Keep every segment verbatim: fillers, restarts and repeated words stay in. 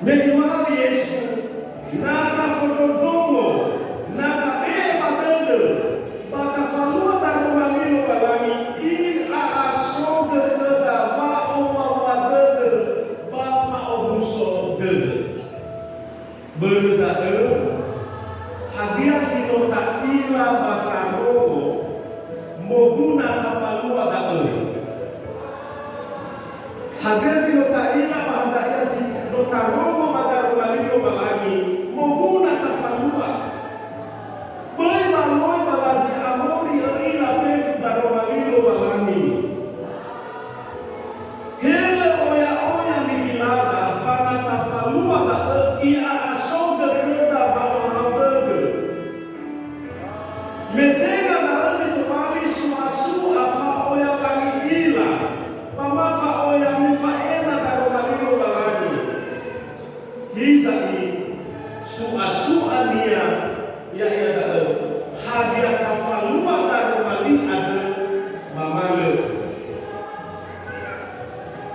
Me Imane Yesu, "Na tafondrondrongo, na tabe'e ba dödö, ba tafalua daroma li Lowalangi, i'a'asogö khöda wa'owua dödö ba fa'omuso dödö." Börö da'ö, hadia zi no ta'ila ba tarongo moguna tafalua da'ö? Hadia zi no ta'ila ba hadia zi no tarongo ba daroma li Lowalangi moguna tafalua? Böi ba loi ba lazi amori ö'ila fefu daroma li Lowalangi. Helö oya-oya ni'ilada, ba na tafalua da'ö, i'a'asogö khöda wa'ohahau dödö. Me tenga da'ö zi tobali su'asu'a fa'oya wangi'ila, ba ma fa'oya nifa'ena daroma li Lowalangi. Hiza'i, su'asu'ania ya'ia da'ö, hadia tafalua daroma li andrö ba ma lö?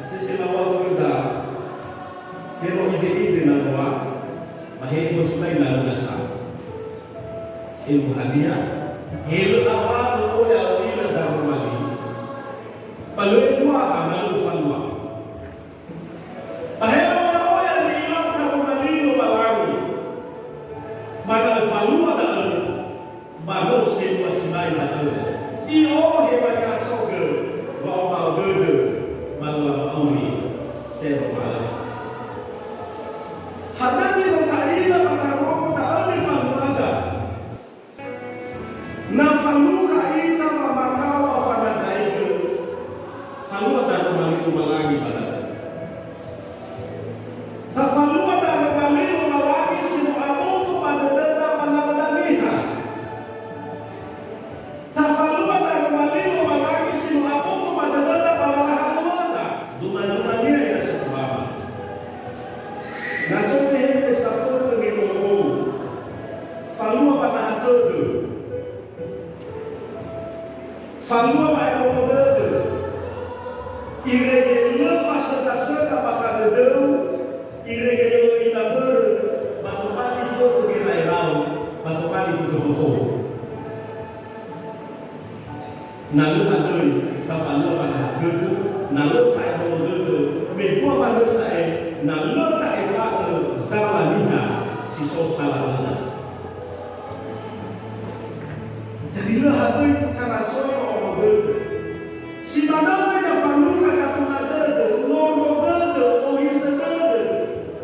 Sese lawa'ö khöda, he no ide-ide na loa, ba he no sibai na lö nasa. Elu hadia? He lö awa'ö oya ö'ila daroma li. Ba lö eluaha na lö falua. Ba he no oya ni'ila daroma li Lowalangi. Ba na falua da'ö, ba no sebua sibai da'ö. I'ohe ba i'a'asogö wa'ohahau dödö ba lö lama'auri sero ma'ökhö. Hadia zi no ta'ila ba tarongo da'ö nifaluada? Na falukha ita wamakao ba fanandraigö, falua daroma li Lowalangi ba da'ö. Tafalua daroma li Lowalangi si no aboto ba dödöda ba nawöda niha. Tafalua daroma li Lowalangi si no aboto ba dödöda ba walahalöwöda. Duma-dumania ira satuama. Na so tehede safökhö ni'o'ou, falua ba naha tödö. Falua ba ebolo dödö. Irege lö fasökha-sökha bakha dödöu, irege lö ina börö, ba tobali fökhö gera'erau, ba tobali fökhö botou. Na lö hadöi tafalua ba naha dödö, na lö fa'ebolo dödö, me dua manö sa'ae, na lö ta'efa'ö zala niha si so sala dödö. Jadi lö hadöi tarasoi wa'ohahau dödö. Si manö göi na falukha gabunga dödö, nono dödö, ohitö dödö,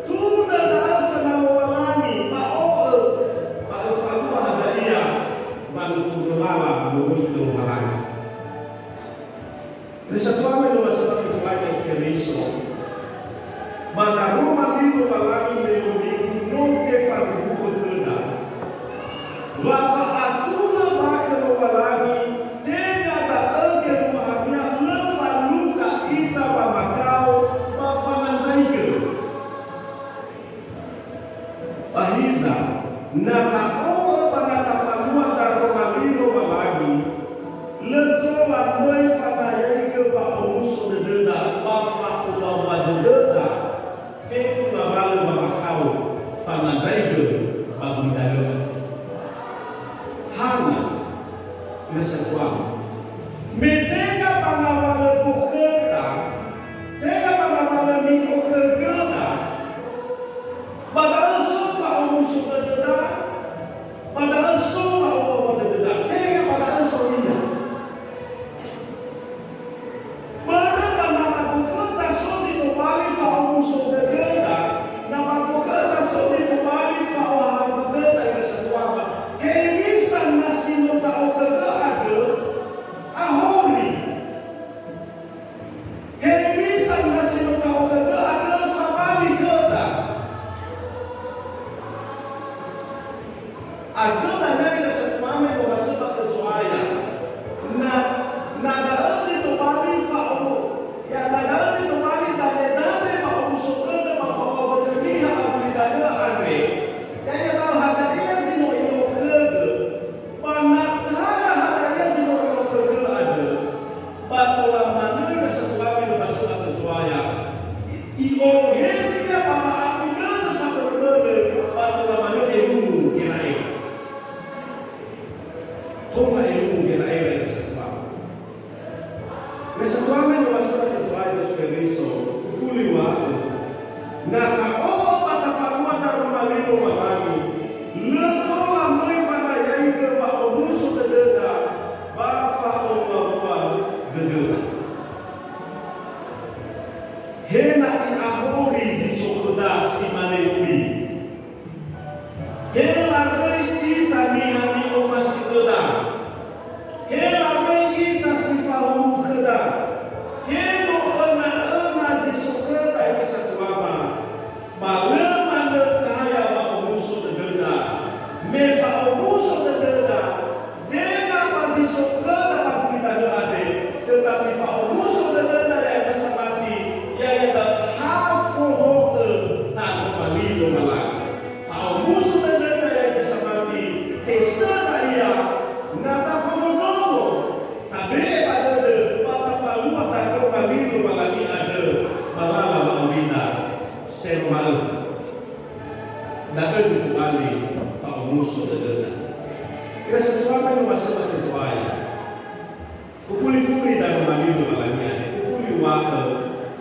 tunö da'ö föna Lowalangi, ba o'ö, ba öfalua hadia ia, ba nuturö lala moroi khö Lowalangi. Resatuame no masökha Yesu Keriso, ba daroma li Lowalangi me no nigu no tefaduhu'ö khöda. Wa fa'atulö ba khö Lowalangi, tenga da'ö geluahania lö falukha ita wamakao ba fanandraigö. Ba hiza, na ta'o'ö ba na tafalua daroma li Lowalangi, lö tola möi fadayaigö wa'omuso dödöda ba fa'owua dödöda, fefu ngawalö wamakao fanandraigö ba gulidanö. Hana, ira satuama. Me tenga ba ngawalö bokhöda, tenga ba ngawalö ni'okhögöda, ba da'ö so wa'omuso dödöda, ba da'ö so wa'owua dödöda, tenga ba da'ö so ia. Börö ba na ba bokhöda so zi tobali fa'omuso dödöda, na ba bokhöda so zi tobali fa'ohahau dödöda ira satuama. Hewisa na si no ta'okhögö andrö, ahori. Hewisa na si no ta'okhögö andrö, fabali khöda. Andrö dania ira satuama no masökha khö Zo'aya. Na, na da'ö zi tobali fa'o-, ya, na da'ö zi tobali danedane ba omuso dödö ba fa'ohahau dödö niha ba gulidanö andre. Ya'ia da'ö hadia ia zi no i'okhögö. Ba na tara hadia ia zi no i'okhögö andrö. Ba tola manö ira satuama no masökha khö Zo'aya. I-, i'ohesi ia ba wa'abu dödö. Na ta'o'ö ba tafalua taroma li Lowalangi, lö tola möi fanayaigö wa'omuso dödöda ba fa'owuawua dödöda. He na i'ahori zi so khöda si mane ui. He laröi ita niha ni'omasi'öda. He laröi ita si fahuru khöda. He no öna-öna zi so khöda ita satuama. Ba lö manö taya wa'omuso dödöda. Me fa'omuso dödöda, tenga ba zi so khöda ba gulidanö andre, tetapi fa'omuso dödöda ya'ita samati, ya'ita ha folo'ö taroma li Lowalangi. Fa'omuso dödöda ya'ita samati, tesöda ia, na tafondrondrongo, tabe'e ba dödö, ba tafalua taroma li Lowalangi andrö, ba lala wa'aurida sero ma'ökhö. Da'ö zi tobali fa'omuso dödöda. Ira satuama ni'omasi'ö Zo'aya. Ufuli-fuli daroma li Lowalangi andre, ufuli uŵa'ö,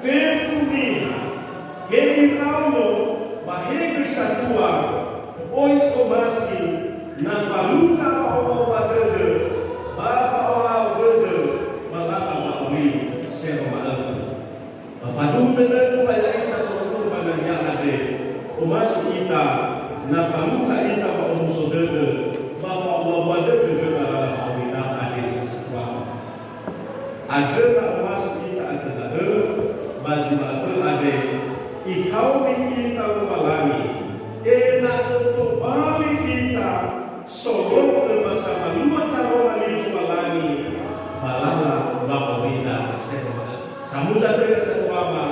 fefu niha, he iraono, ba he göi satua, oi omasi, na falukha wa'owuawua dödö, ba fa'ohahau dödö, ba lala wa'auri sero ma'ökhö. Ba faduhu dödögu ba ya'ita sowulo ba nahia andre, omasi ita, na falukha ita wa'omuso dödö, ba fa'owuawua dödö göi ba lala wa'aurida andre satuama. Andrö na omasi ita andrö da'ö, ba zi ma'ökhö andre, Ikaoni ita Lowalangi, ena'ö tobali ita solo'ö ba samalua taroma li Lowalangi, ba lala wa'aurida sero ma'ökhö. Samuza töra satuama,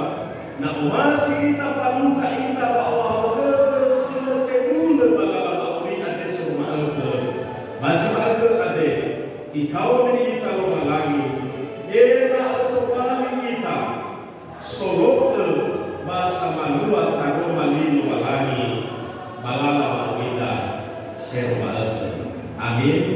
na omasi ita falukha ita wa'ohahau dödö si lö tebulö ba lala wa'auri andre sero ma'ökhö, ba zi ma'ökhö andre, Ikaoni ita Lowalangi, ena'ö tobali ita solo'ö ba samalua taroma li Lowalangi, ba lala wa'aurida sero ma'ökhö. Amin.